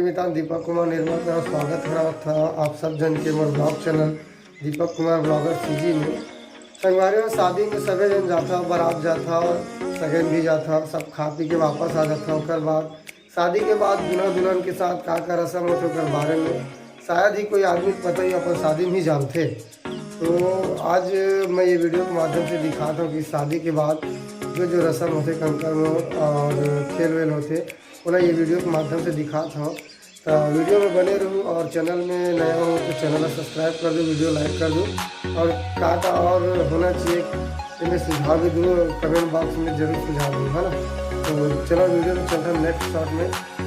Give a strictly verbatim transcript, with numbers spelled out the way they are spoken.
मैं दीपक कुमार निर्मल का स्वागत करत हव आप सब झन के मोर vlog channel Deepak Kumar vlogger CG में। संगवारी हो, शादी में सबे झन जाथव, बारात जाथव, सगेन भी जाथव, सब खा पी के वापस आ जाथव। ओकर बाद शादी के बाद दूल्हा दुल्हन के साथ का का रस्म होथे ओकर बारे में शायद ही कोई आदमी पता ही अपन शादी में ही जानथे। तो आज मैं ये video के माध्यम से दिखात हव कि शादी के बाद जो जो रस्म होथे कंकन मोड़ और खेल वेल होथे, ओला ये video के माध्यम से दिखात हव। तो video में बने रहू और channel में नया हो तो channel ला subscribe कर दो, video like कर दो और का का और होना चाहिए, इन्हें सुझाव भी दो, comment box में जरूर सुझाव दो, है ना। तो चलो video में चलते हैं next shot में।